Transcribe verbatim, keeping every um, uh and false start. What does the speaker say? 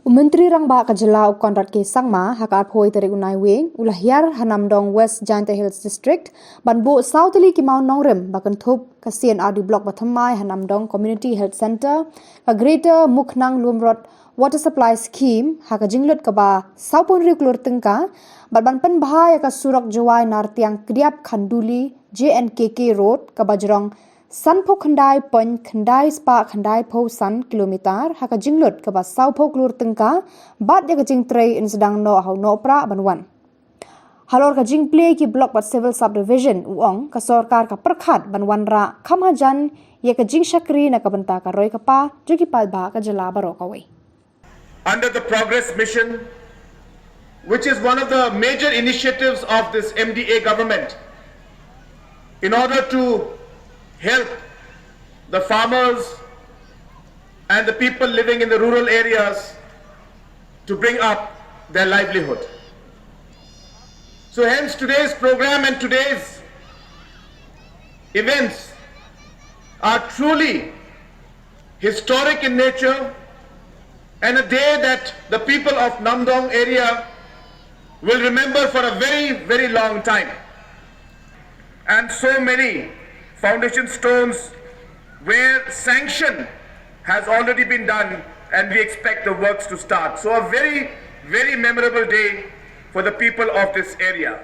U Myntri Rangbah ka jylla u Conrad K Sangma ha ka arphew tarik u Naiwieng u la hiar ha Namdong, West Jaintia Hills District ban buh saw tylli ki maw nongrim ba kynthup ka C and R D Block ba thymmai ha Namdong Community Health Centre, ka Greater Mukhnang Lumrot Water Supply Scheme ha ka jinglut kaba sawphew hynriew klur tyngka, bad ban pynbha ïa ka surok Jowai Nartiang Kdiap Khanduli J N K K Road kaba jrong sanphew khyndai point khyndai spah khyndai phew san kilometer ha ka jinglut kaba sawphew klur tyngka, bad ïa ka jingtrei yn sdang noh ha u Nohprah ban wan. Halor ka jingplie ki block bad civil subdivision, u ong ka sorkar ka pyrkhat ban wanrah kham hajan ïa ka jingshakri na ka bynta ka roi ka par jong ki paidbah ka jylla baroh kawei. Under the Progress Mission, which is one of the major initiatives of this M D A government, in order to help the farmers and the people living in the rural areas to bring up their livelihood. So hence today's program and today's events are truly historic in nature and a day that the people of Namdong area will remember for a very, very long time. And so many foundation stones where sanction has already been done and we expect the works to start. So a very, very memorable day for the people of this area.